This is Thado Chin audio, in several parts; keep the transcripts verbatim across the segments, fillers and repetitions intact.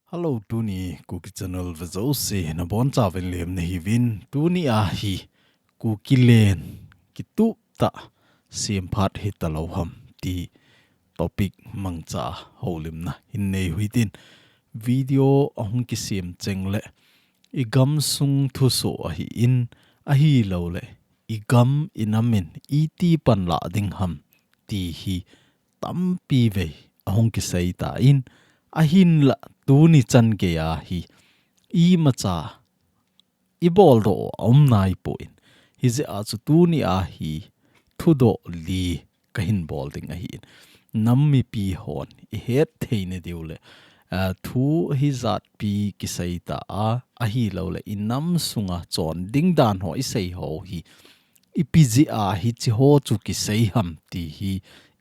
Hello, tuni Kuki Channel vejouse nabonchauvin lemna hiuvin, tuni ahi Kuki Len kitup tah semphat hitalou ham ti topic mangcha houlimna hin nei uhitin, video ahung kisem cheng le igamsung thusoh ahin, ahilouleh igam inam in iti panlah ding ham ti hi tampi vei ahung kiseitan, ahinlah tuni chan geiya hi imacha iboldoh aum naipon, hijeh a chu tuni ahi thudoh li kahin bol ding ahin. Nam mipi hon ihet theina diu le, ah, thu hijatpi kisei ta a, ahilouleh inam sunga chon ding dan ho isei ho hi ipi jeh a hichi ho chu kisei ham ti hi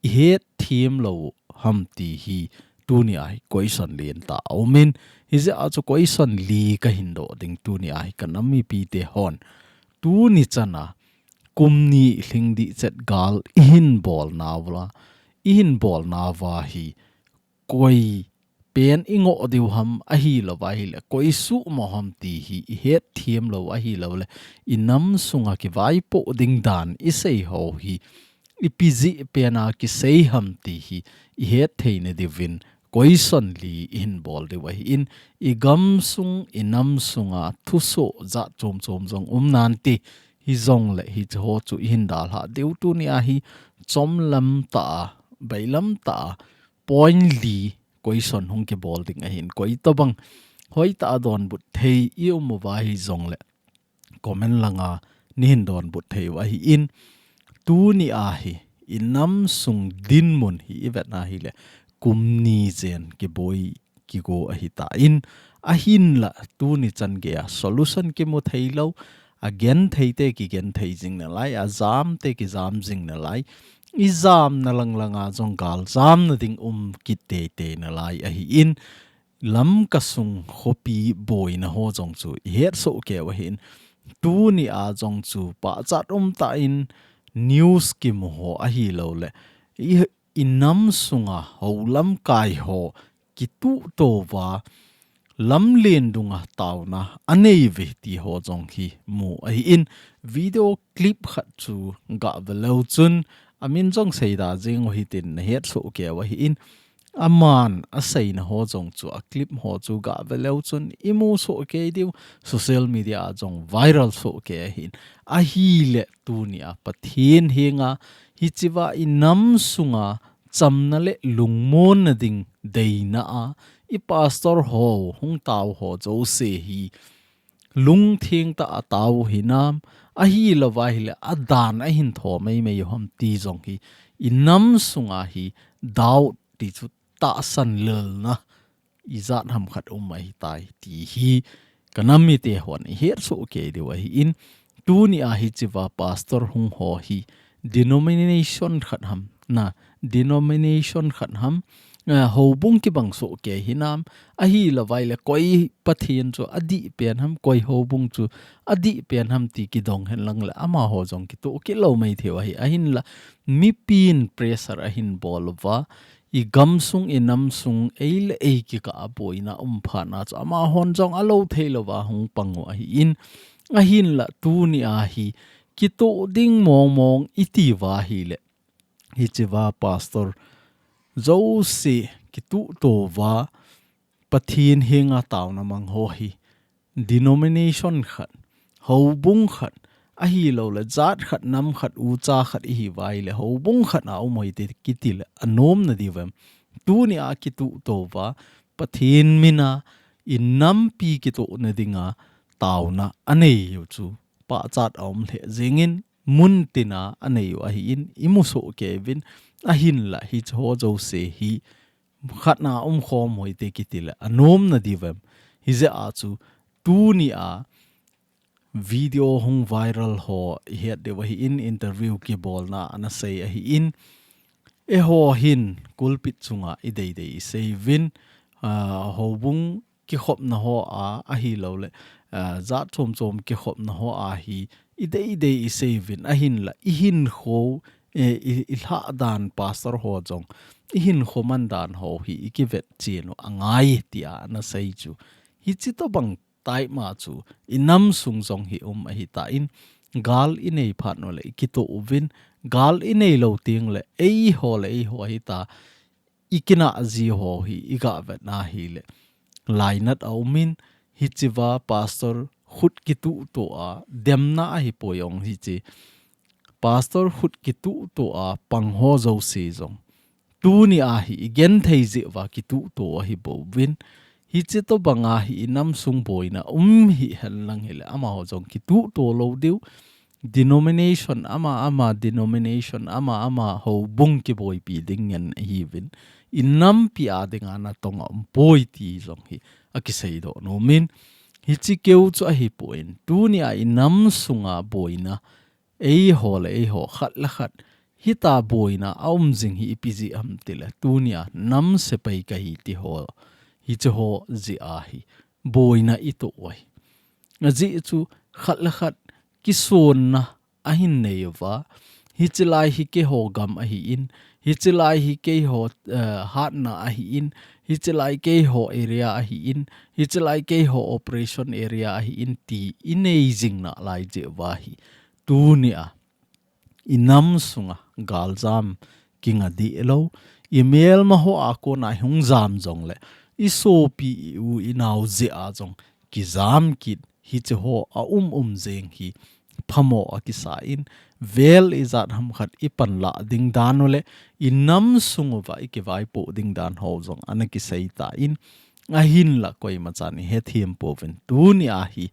ihet them lou ham ti hi tuni ahi question lentah aumin, hijeh a chu question li kahin doh ding tuni ahi kanam mipite hon. Tuni chana kum ni lhing dihchet gal ihin bol nauva, ihin bol nauva hi koi pen ingoh diu ham ahilouva ahileh koi suhmo ham ti hi ihet them lou ahilouleh inam sunga kivaipoh ding dan isei ho hi ipi jeh pena kisei ham ti hi ihet theina diuvin question li ihin bol diu ahin, igamsung inam sunga thusoh jat chom chom jong um nante, hijongleh hichi ho chu ihin dalhah diu tuni ahi chomlam tah a, bailam tah a, point li question hung kibol ding ahin, koi tobang hoitah a donbut thei i um uva hijongleh comment langa neihin donbut thei u ahin, tuni ahi inam sung dinmun hi ivet na hileh kum ni jen kiboi kigo ahitan, ahinlah tuni chan geiya solution kimu thei lou, agenthei te kigenthei jing nalai, ajam te kijam jing nalai, ijamna lang langa jong galjamna ding um kit teitei nalai ahin, Lamka sung khopi boina ho jong chu ihet soh kei u ahin, tuni a jong chu pachat umtah in news kimu ho ahilouleh i, inam sunga hou lamkai ho kituhto uva lamlen dunga tauna anei uve ti ho jong hi mu ahin, video clip khat chu gah ve leu chun amin jong seida jeng u hitin nahet soh kei u ahin, aman aseina ho jong chu, a clip ho chu gah ve leu chun imu soh kei diu, social media a jong viral soh kei ahin, ahileh tuni a Pathen henga hichiva inam sunga chamna le lungmonna ding deina a, i pastor ho hung tao ho jouse hi lungtheng tah a tao hinam, ahilouva hileh adan ahin tho meimei u ham ti jong hi inam sunga hi doubt ti chu tahsan lelna ijat ham khat um ahitai ti hi kanam mite hon ihet soh kei diu ahin, tuni a hichiva pastor hung ho hi denomination khat ham, na, denomination khat ham, eh, houbung kibang soh kei hinam, ahilouva ahileh koi Pathen chu adih pen ham, koi houbung chu adih pen ham ti kidong henlang leh amaho jong kitoh kit lou maithei u ahi, ahinlah mipin pressure ahin bol uva, igamsung inam sung ei le ei kikah a boina um phat na chu amahon jong alou thei louva hung pang u ahin, ahinlah tuni ahi kitoh ding mong mong iti uva ahileh hichiva pastor jouse kituhto uva Pathen henga tauna mang ho hi denomination khat, houbung khat, ahilouleh jat khat, nam khat, ucha khat ihiuva ahileh houbung khat a um u hite kiti leh anomna diu vem? Tuni a kituhto uva Pathen mina inampi kitohna dinga tauna anei u chu pachat aum lheh jengin, mun tina anei u ahin imu soh kei uvin, ahinlah hichi ho jouse hi khat na umkhom u hite kiti leh anomna diu vem? Hijeh a chu tuni a video hung viral ho ihet diu ahin, interview kibolna ana sei ahin, eiho hin pulpit chunga ideidei isei uvin, ah, houbung kikhopna ho a, ahilouleh, ah, jat chom chom kikhopna ho a hi ideidei isei uvin, ahinlah ihinkho eh, i, i lhah dan pastor ho jong, i hinkho man dan ho hi i kivet chen u angai tia ana sei chu. Hichi tobang taima chu i nam sung jong hi um ahi tan, gal i nei phat u le i kitoh uvin, gal i nei lou teng le eiho le eiho ahi ta, i kinah ji ho hi i ga vet na hi le lainat a um in, hichi va pastor khut kituh to a demna ahi poi ong hichi. Pastor khut kituh to a pang ho jouse jong tuni a hi i genthei jeh uva kituh to ahi bou vin. Hichi tobang a hi i nam sung boina um hi hen lang hi le amaho jong kituh to lou diu. Denomination ama ama, denomination ama ama houbung kiboipi ding ngen ahi vin. I nampi a ding a natong a um poi ti jong hi a kisei doh nom in. Hichi keu chu ahi poi in. Tuni a i nam sunga boina eiho le eiho khat le khat hita boina a um jing hi ipi jeh ham ti le, tuni a nam sepai kahi ti ho, hichi ho jeh a hi boina i toh u ahi. Ajeh chu khat le khat kisonna ahin nei uva, hichi lai hi keiho gam ahi in, hichi lai hi keiho, eh, hatna ahi in, hichi lai keiho area ahi in, hichi lai keiho operation area ahi in ti i nei jing nalai jeh uva hi tuni a i nam sunga galjam kinga deh lou, i melma ho a kona hung jam jong le, i sopi i u i nao jeh a jong kijam kit, hichi ho a um um jeng hi phamo a kisa in, vel ijat ham khat i panlah ding dan u le, i nam sung uva i kivaipoh ding dan ho jong ana kisei tan, ahinla koima chan i hethem pouvin, tuni a hi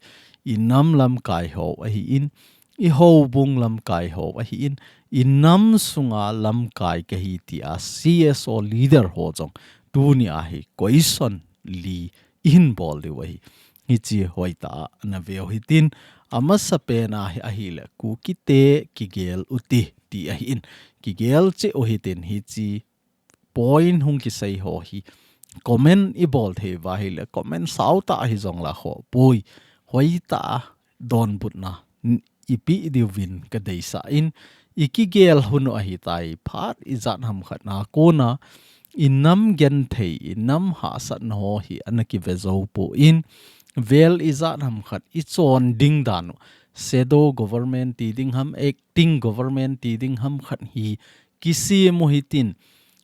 i nam lamkai ho ahi in, i houbung lamkai ho ahi in, i nam sunga lamkai kahi tia C S O leader ho jong tuni a hi koison li i hin bol diu ahi. Hichi hoitah a na veu hitin, amasapen a hi ahi le Kukite kigel u hite ti ahi in, kigel cheh u hitin hichi point hung kisei ho hi comment i bol thei uva hi le comment sautah hi jong la kho poi, hoitah a donbutna n-, i pe diuvin ka deisah in, i kigel hun u ahi tai, phat ijat ham khat na kona i nam genthei, i nam hahsatna ho hi ana kive jou poi in, vel ijat ham khat i chon ding dan u, shadow government ti ding ham, acting government ti ding ham khat hi kisem u hitin,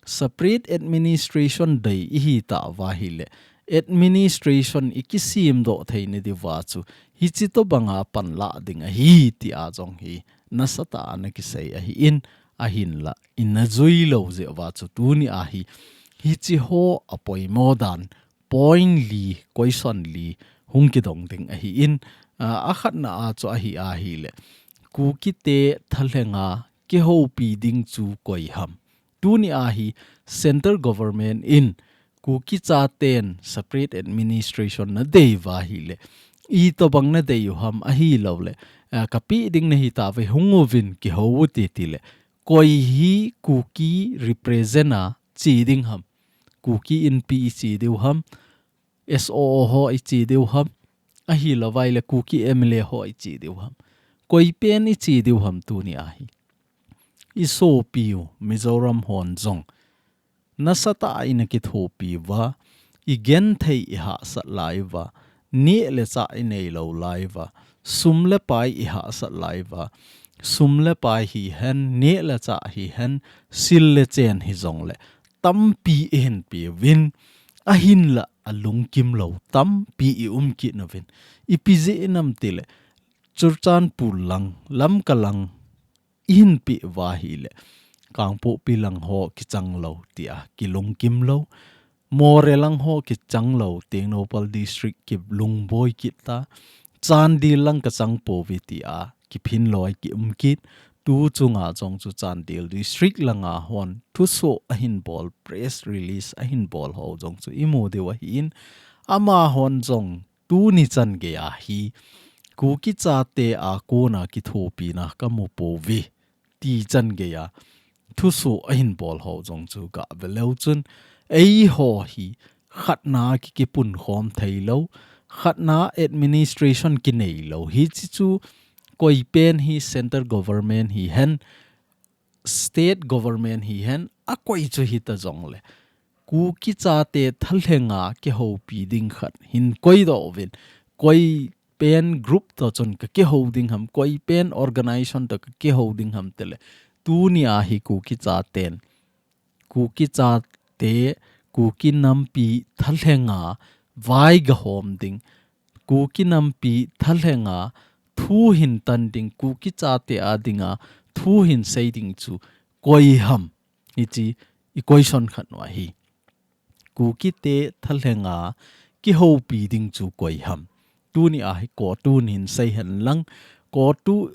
separate administration dei i hi tah uva hi le, administration i kisem doh thei na diuva chu, hichi tobang a panlah ding ahi tia jong hi nasatah a na kisei ahi in, ahinla i na jui lou jeh uva chu tuni a hi, hichi ho a poimo dan, point li, koison li hung kidong ding ahi in, a, akhatna a chu ahi ahi le, Kukite thalhenga kihoupi ding chu koi ham. Tuni a hi central government in Kuki chaten separate administration na dei uva hi le, itobang na dei u ham ahi lou le, a, ka pe ding na hi tauve hung uvin kihou u hite ti le, koi hi Kuki represent a che ding ham. Kuki Inpi i che diu ham, S O O ho i che diu ham, ahi lou vai le Kuki M L A ho i che diu ham. Koi pen i che diu ham tuni a hi. I sopi u, Mizoram hon jong nasatah a i na kithopi uva, i genthei i hahsat lai uva, neh le chah i nei lou lai uva, sum le pai i hahsat lai uva, sum le pai hi hen, neh le chah hi hen, sil le chen hi jong le, tampi i hin pe uvin, ahinla a lungkim lou tampi i um kit nauvin. Ipi jeh inem ti le, Churachandpur lang, Lamka lang, i hin pe uva hi le, Kangpokpi lang ho kichang lou tia kilungkim lou. Moreh lang ho kichang lou, Tengnoupal district kilungboi kit ta. Chandel lang ka chang pouve tia kiphin loi ki um kit. Tu chunga jong chu Chandel district langa hon thusoh ahin bol, press release ahin bol ho jong chu i mu diu ahi in, amahon jong tuni chan gei a hi Kuki chate a kona kithopina ka mu pouve ti chan gei a thusoh ahin bol ho jong chu ka ve leu chun, eiho hi khatna ki, kipunkhom thei lou, khatna administration kinei lou. Hichi chu koi pen hi central government hi hen, state government hihen, akoi chu hita jongle, Kuki chate thalhenga kihoupi ding khat hin koidoh uvin, koi pen group toh chun kakihou ding ham, koi pen organization toh kakihou ding ham tile, tuni a hi Kuki chaten, Kuki chate, Kuki nampi thalhenga vai gahom ding, Kuki nampi thalhenga thu hin tan ding, Kuki chate a dinga thu hin sei ding chu koi ham? Hichi i question khat nu ahi. Kuki te thalhenga kihoupi ding chu koi ham? Tuni a hi CoTU in sei hen lang, CoTU,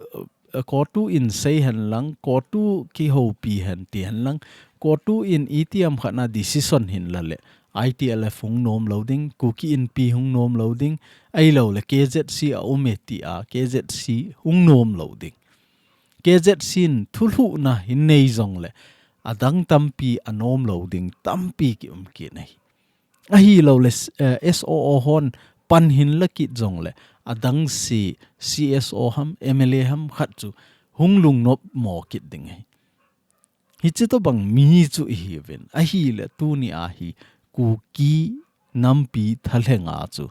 eh, CoTU in sei hen lang, CoTU kihoupi hen ti hen lang, CoTU in itiham khat na decision hin la le, I T L F hung nom lo ding, Kuki Inpi hung nom lo ding, ahilou le K Z C a um e ti a, K Z C hung nom lo ding. K Z C in thulhuhna hin nei jongle, adang tampi anom lo ding tampi ki um kit ahi. Ahilou le, eh, S O O hon pan hin la kit jongle, adang si C S O ham, M L A ham khat chu hung lungnop mo kit ding ahi. Hichi tobang mi chu ihiuvin. Ahile tuni a hi Kuki nampi thalhenga chu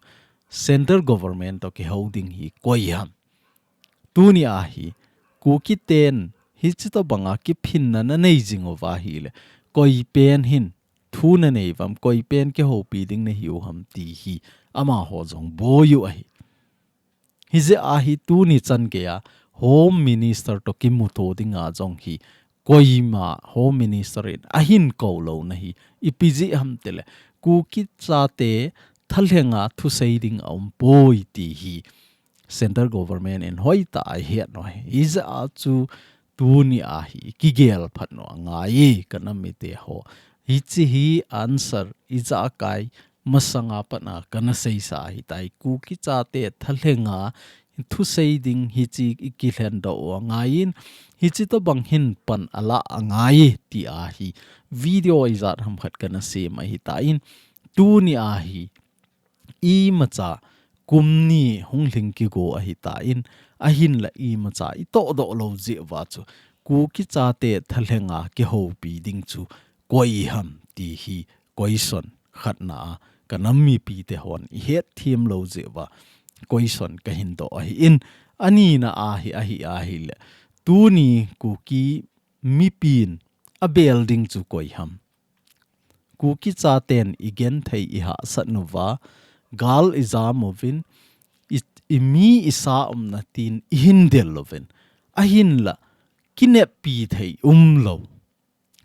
central government toh kihou ding hi koi ham? Tuni a hi Kuki ten hichi tobanga kiphinna na nei jing uva ahile, koi pen hin thu na nei uvam, koi pen kihoupi ding na hiu ham ti hi amaho jong boi u ahi. Hijeh a hi tuni chan geiya Home Minister toh kimuto dinga jong hi koima Home Minister in ahin kou louna hi ipi jeh ham tile, Kuki chate thalhenga thusei ding aumpoi ti hi central government in hoitah a ihet u ahi. Hijeh a chu tuni a hi kigel phat u angai e, ka nam mite ho. Hichi hi answer ijakai masanga pat a kana seisa ahitai. Kuki chate thalhenga thusei ding hichi i kilhen doh u angaiyin, hichi tobang hin pan ala angai e ti a hi video ijat ham khat kana sem ahitan, tuni a hi imacha kum ni hung lhing kigo ahitan, ahinla imacha itoh doh lou jeh uva chu Kuki chate thalhenga kihoupi ding chu koi ham ti hi question khatna a ka nam mipite hon ihet them lou jeh uva question kahin doh ahin, anina a hi ahi ahile, tuni Kuki mipin abel ding chu koi ham? Kuki chaten igenthei ihahsat uva, gal ijam uvin, i, imi isa umna tin ihin del uvin, ahinla kineppi thei umlou.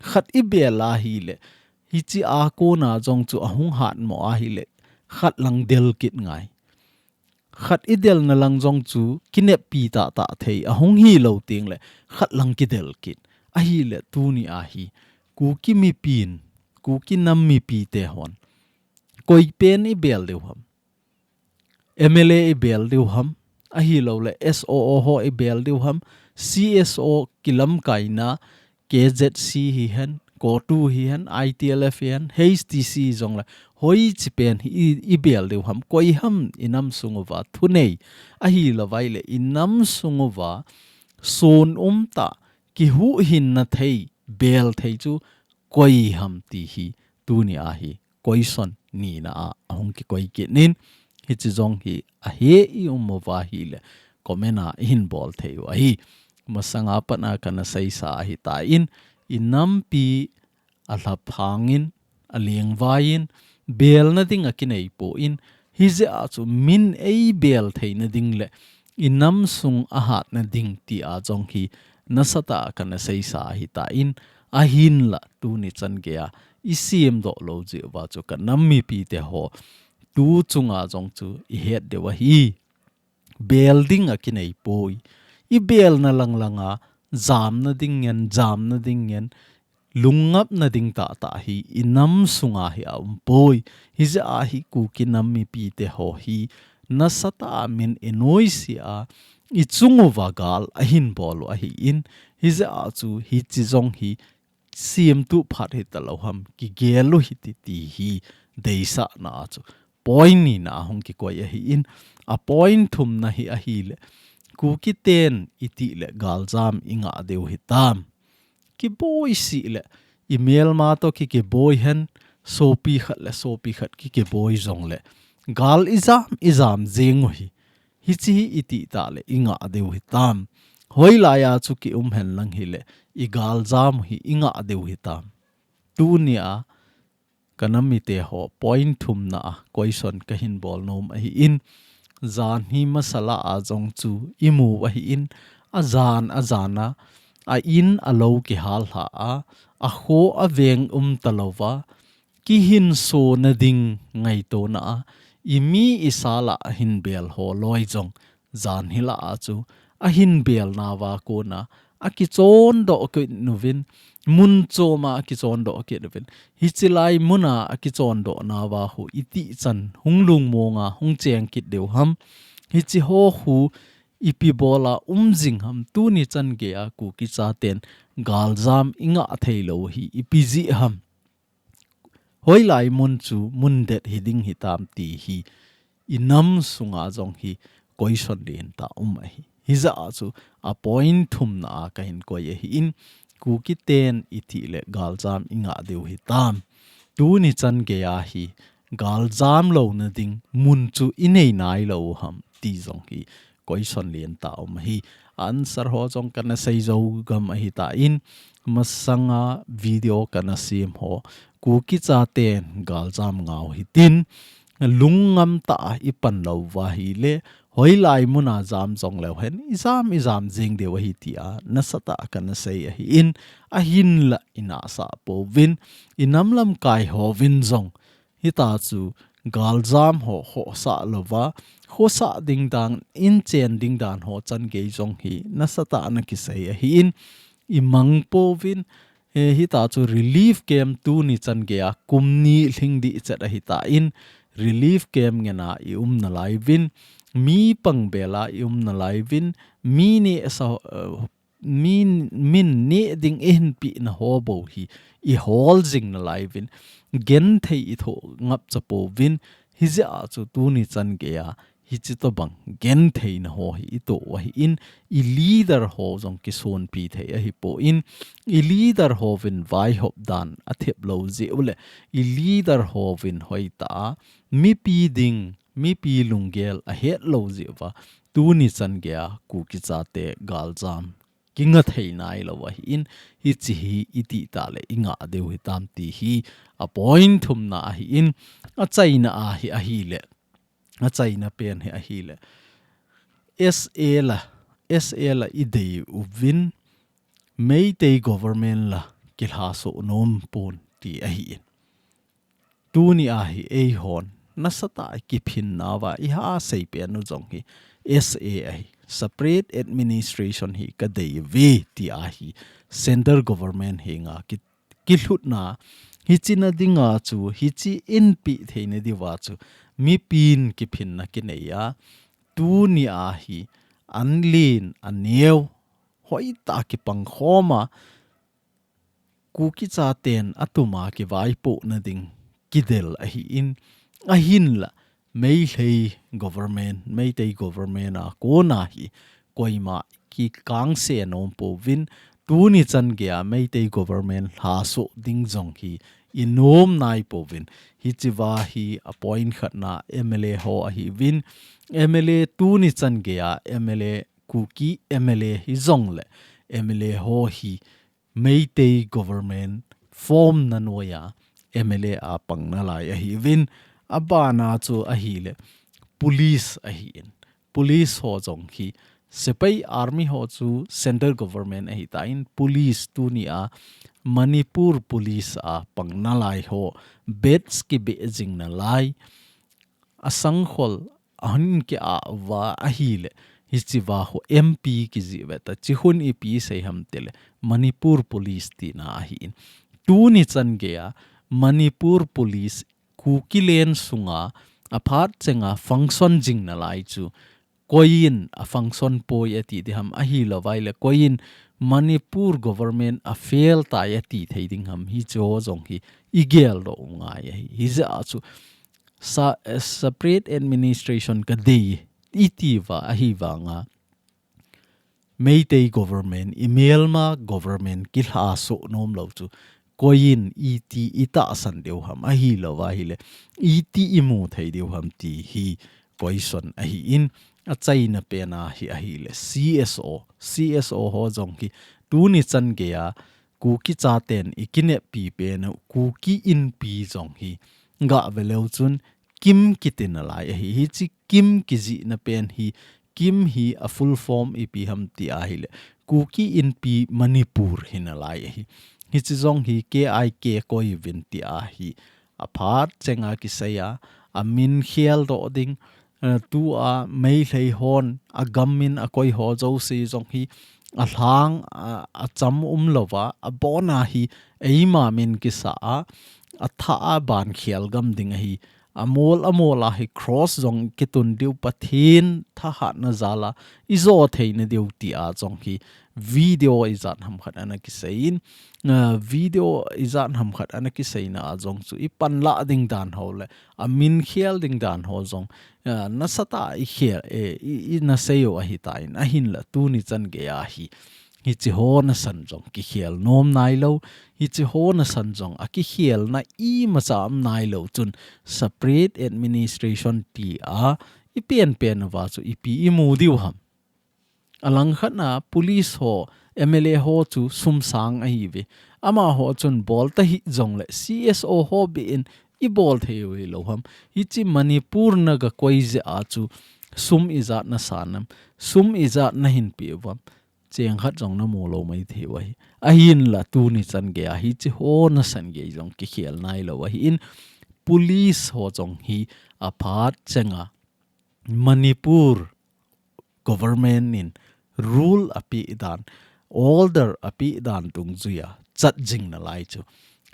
Khat ibel ahile, hichi a kona jong chu ahung hatmo ahile, khat lang del kit ngai. Khat idelna lang jong chu kineppi tahtah thei ahung hilou tengle, khat lang kidel kit. Ahile tuni a hi Kuki mipin, Kuki nam mipite hon koi pen ibel diu ham? M L A ibel diu ham? Ahilou le S O O ho ibel diu ham? C S O kilamkaina, K Z C hihen, CoTU hihen, I T L F hihen, H T C jongle, hoichi pen hi i, ibel diu ham? Koi ham inam sung uva thunei? Ahilou vaile inam sung uva sun umtah, kihuhhinna thei, bel thei chu koi ham ti hi tuni a hi question nina a ahung kikoi kit in, hichi jong hi ahe i um uva ahile comment a ihin bol thei u ahi. Masanga pat a kana seisa ahitan, inampi alhaphangin, alengvaiyin, belna ding akinei pon, hijeh a chu min eibel theina ding le inam sung ahatna ding ti a jong hi nasatah a kana seisa ahitan, ahinla tuni chan geiya isemdoh lou jeh uva chu ka nam mipite ho tu chunga jong chu ihet diu ahi. Bel ding akinei poi. Ibelna lang langa jamna ding ngen, jamna ding ngen, lungngapna ding tahtah hi inam sunga hi aum poi. Hijeh a hi Kuki nam mipite ho hi nasatah a min inoise a, ichung uva gal ahin bol u ahin, hijeh a chu hichi jong hi semtup phat hitalou ham, kigel u hite ti hi deisahna a chu point nina a hung kikoi ahin, a point thumna hi ahile, Kuki ten itile galjam ingah diu hitam? kiboi sih le, i melma toh ki kiboi hen, sopi khat le sopi khat ki kiboi jong le, gal ijam, ijam jeng u hi. Hichi hi i tih tah le, i ngah diu hitam. Hoilai a chu ki um hen lang hi le, i gal jam u hi, i ngah diu hitam. Tuni a, ka nam mite ho, point thumna a, question ka hin bol nom ahi in, jan hi masala a jong chu i mu ahi in, a jan, a jan a, a in a lo kihal hla a, a kho a veng um ta lo va, kihinso na ding ngaito na a, i mi i sa la a hin bel ho loi jong, jan hi la a chu, a hin bel na va kona, a kichon doh kit nuvin, mun chom a a kichon doh kit nuvin. Hichi lai mun a a kichon doh na va hu i tih chan hung lungmong a hung cheng kit diu ham. Hichi ho hu ipi bol a um jing ham tuni chan gei a Kuki chaten gal jam i ngah thei lo hi ipi jeh ham. Hoilai mun chu mun det hi ding hitam ti hi i nam sunga jong hi question lien tah um ahi. Hijeh a chu a point thumna a ka hin koi ahi in Kuki ten i tih le gal jam i ngah diu hitam. Tuni chan gei a hi gal jam lo na ding mun chu i nei nai lo u ham ti jong hi question lien tah um ahi. A answer ho jong ka na sei jou gam ahi ta in, masanga video ka na sem ho, Kuki chaten gal jam ngah u hitin, lungngam tah a i pan lo va hi le, hoilai mun a jam jong leu hen, i jam, i jam jeng diu ahi ti a, nasatah a ka na sei ahi in, a hin la i nahsah pouvin, i nam lamkai hovin jong, hita chu gal jam ho, ho sah lo va, ho sah ding dan, in chen ding dan ho chan gei jong hi, nasatah a na kisei ahi in, i mang pouvin, he hita chu relief camp tuni chan gei a kum ni lhing dih chet ahi ta in, relief camp ngen a i um na lai vin, mi pang bel a i um na lai vin, mi neh sa, eh, min, min neh ding i hin pi na ho bou hi, i hol jing na lai vin, genthei i thoh ngap cha pouvin, hijeh a chu tuni chan gei a, hichi tobang genthei na ho hi i toh u ahi in, i leader ho jong kisonpi thei ahi poi in, i leader hovin vaihop dan a thep lo jeh u le, i leader hovin hoitah a, mipi ding, mipi lunggel a het lo jeh uva, tuni chan gei a Kuki chate gal jam kinga thei nai lo ahi in, hichi hi i tih tah le i ngah diu hitam ti hi a point thumna ahi in, a chaina a hi ahi le, a chaina pen hi ahi le, S A la, S A la i dei uvin, Meitei government la kilhaso nom pon ti ahi in. Tuni a hi eihon, nasatah a kiphin na va i ha sei pen u jong hi S A ahi, separate administration hi ka dei ve ti a hi, central government hi nga ki, kilhutna, hichi na dinga chu, hichi in pi thei na diu va chu, mipin kiphin na kinei a, tuni a hi, an lin, an neo, hoitah a kipang khom a, Kuki chaten a tuma kivaipoh na ding kidel ahi in, a hin la, Meitei government, Meitei government a kona hi, koima kikangse nom pouvin, tuni chan gei a Meitei government lhaso ding jong hi, i nom nai pouvin, hichi va hi a point khatna M L A ho ahi vin, M L A tuni chan gei a M L A Kuki M L A hi jong le, M L A ho hi, Meitei government form na noi a M L A a pang na lai ahi vin, a bana chu ahi le police ahi in. Police ho jong hi sepai army ho chu central government ahi ta in police tuni a Manipur police a pang na lai ho batch kibe jing na lai a sangkhol a hun ki a va ahi le, hichi va ho M P ki ji ve ta, chi hun ipi sei ham ti le, Manipur Police tina ahi in. Tuni chan gei a, Manipur Police Kuki len sunga, a phat chenga function jing na lai chu, koi in a function poi a ti di ham ahi lo vai le, koi in Manipur government a fail tai a ti thei ding ham hi chu jong hi i gel doh u ngai ahi. Hijeh a chu, sa-, eh, separate administration ka dei i ti va ahi vanga. Meitei government, i Myanmar government kilhasoh nom lou chu, koi in iti i tahsan diu ham, ahilou ahile iti i mu thei diu ham ti hi question ahi in, achaina pen a hi ahile C S O, C S O ho jong hi tuni chan gei a Kuki chaten i kineppi pen u Kuki Inpi jong hi gah ve leu chun KIM kiti nalai ahi. Hichi KIM kijihna pen hi, KIM hi a full form ipi ham ti ahile Kuki Inpi Manipur hi nalai ahi. Hichi jong hi K I K koi uvin ti ahi. Aphat chenga kisei a, amin khel doh ding, eh, tua Meitei hon agam min akoi ho jouse jong hi alhang, a, acham umlouva, abon a hi eima min kisa a, atha a ban khel gam ding ahi. Amol amol a hi cross jong kitun diu, Pathen thahatna jal a i jo theina diu ti a jong hi video ijat ham khat ana kisei in, ah, video ijat ham khat ana kiseina a jong chu i panlah ding dan ho le amin khel ding dan ho jong, ah, nasatah a i khel, eh, i, i na sei u ahitan, ahinla tuni chan gei a hi hichi ho nasan jong kikhel nom nailou, hichi ho nasan jong akikhelna imacha um nailou chun separate administration ti a i penpen uva chu ipi i mu diu ham. Alangkhat na police ho, M L A ho chu sum sang ahiuve. Amaho chun bol tahih jongle C S O ho beh in i bol thei u hilou ham. Hichi Manipur na gakoi jeh a chu sum ijat nasan am, sum ijat nahin pe uvam, cheng khat jong namu lou maithei u ahi. Ahinla tuni chan gei a hichi ho nasan gei jong kikhel nailou ahi in, police ho jong hi aphat chenga Manipur government in rule apeh dan, order apeh dan dungjuia chat jing nalai chu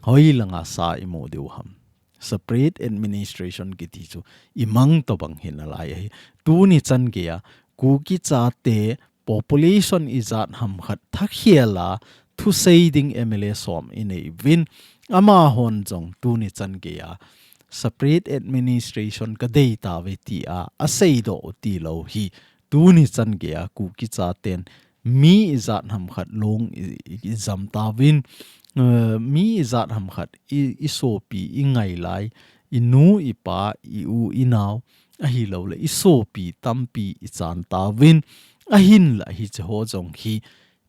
hoilanga sa i mu diu ham. Separate administration kiti chu i mang tobang hi nalai ahi. Tuni chan gei a Kuki chate population ijat ham khat thakhel a thusei ding M L A som i nei uvin, amahon jong tuni chan gei a separate administration kadei tauve ti a asei doh u tilou hi tuni chan gei a Kuki chaten mi ijat ham khat long i, i, i jam tauvin, eh, mi ijat ham khat i, i sopi i ngailai, i nu, i pa, i u, i nao, ahilouleh i sopi tampi i chan tauvin, ahinla hichi ho jong hi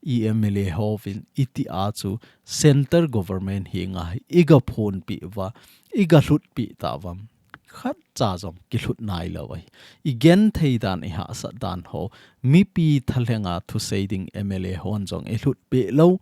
i M L A hovin iti a chu center government henga hi i gaphonpi uva, i galhutpi tauvam. Khatcha jong kilhut nailou ahi. I genthei dan, i hahsat dan ho, mipi thalhenga thusei ding M L A hon jong i lhutpi lou.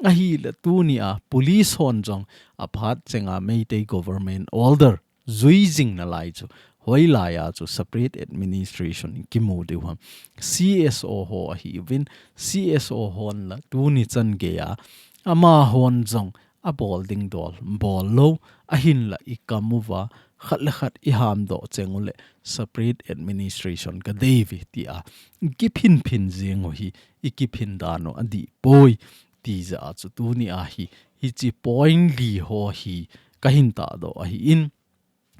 Ahile tuni a police hon jong aphat chenga Meitei government order jui jing nalai chu, hoilai a chu separate administration kimu diu ham. C S O ho ahiuvin, C S O hon la tuni chan gei a amahon jong abol ding dol bol lou, ahinla i kam uva, khat le khat i hamdoh cheng uleh separate administration kadei uve ti a kiphinphin jing u hi i kiphin dan u adih poi ti jeh a chu tuni a hi, hichi point li ho hi kahin tahdoh ahi in,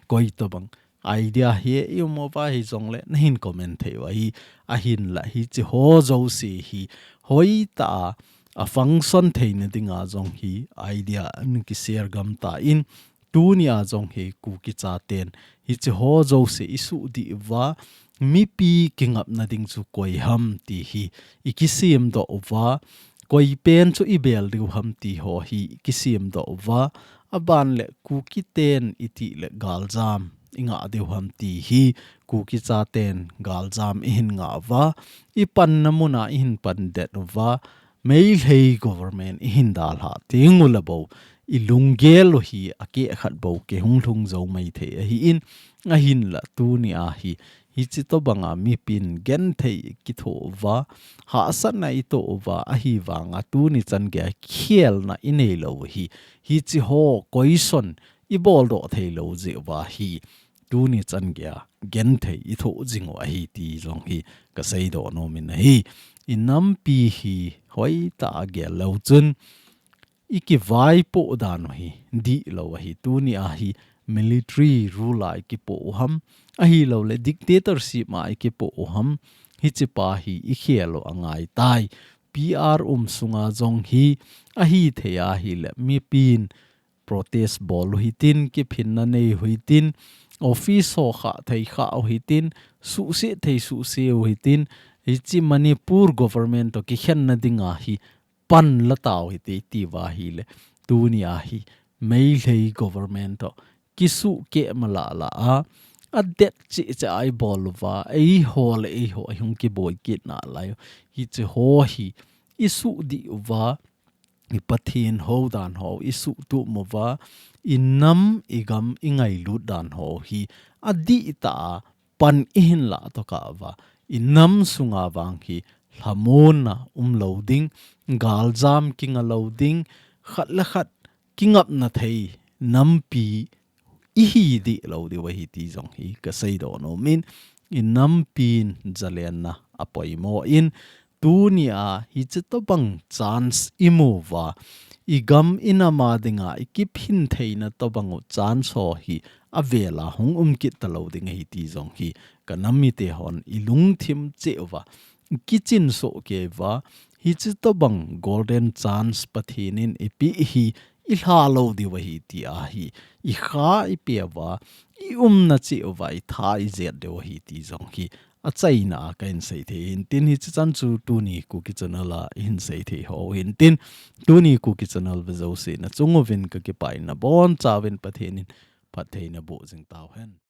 koi tobang idea hi i um uva hijongle nahin comment thei u ahi, ahinla hichi ho jouse hi hoitah a, a function theina dinga jong hi idea ana kishare gam tan, tuni a jong hi Kuki chaten hichi ho jouse i suhdih uva, mipi kingapna ding chu koi ham ti hi i kisemdoh uva, koi pen chu i bel diu ham ti ho hi i kisemdoh uva, aban le Kuki ten i tih le galjam i ngah diu ham ti hi Kuki chaten galjam i hin ngah uva, i panna mun a i hin pan det uva, Meitei government i hin dalhah teng ule bou, i lunggel u hi akeh khat bou kihung lhung jou maithei ahi in, ahinla tuni a hi, hichi tobanga mipin genthei i kithoh uva, hahsatna i toh uva, ahivanga tuni chan gei a khelna i neilou u hi, hichi ho question i boldoh theilou jeh uva hi, tuni chan gei a genthei i thoh jing u ahi ti jong hi kaseidoh nom in ahi. I nampi hi hoitah a gel leu chun i kivaipoh dan u hi dihlou ahi. Tuni a hi military rule a i kipoh u ham, ahilouleh dictatorship a i kipoh u ham, hichepa hi ikhel u angaitai. P R um sunga jong hi ahithei ahile mipin protest bol u hitin, kiphinna nei u hitin, office ho khah thei khah u hitin, suhsih thei suhsih u hitin, hiche Manipur government to kikhenna dinga hi pan la tau hite tia ahile, tunia hi Meitei government to kisuh keh ma lah lah a, adet cheh cheh a ibol uva, eiho le eiho ahung kiboi kit nalai u. Hiche ho hi isuh dih uva, i Pathen houdan ho isuh tup uva, inam igam ingailut dan ho hi adih tah a pan ihin lah tokah uva, inam sunga vang hi lhamonna um lou ding, galjam kinga lou ding, khat le khat kingapna thei nampi ihi dih lou diu ahi ti jong hi kasei doh nom in, inampin zalenna apoimo in, tunia hiche tobang chance imu uva, igam inam a dinga ikiphin theina tobang u chance ho hi avela hung um kit talou ding ahi ti jong hi kanam mite hon ilungthim cheh uva, kichin soh kei uva, hiche tobang golden chance Pathen in eipeh hi ilha lou diu ahi tia hi ikha ipeh uva, iumna cheh uva, itha ijet diu ahi ti jong hi achaina a kahin seithei hintin, hiche chan chu tuni Kuki Channel a ihin seithei ho hintin, tuni Kuki Channel ve jouse nachung uvin kakipah in, nabonchauvin Pathen in phatthei naboh jing tauhen.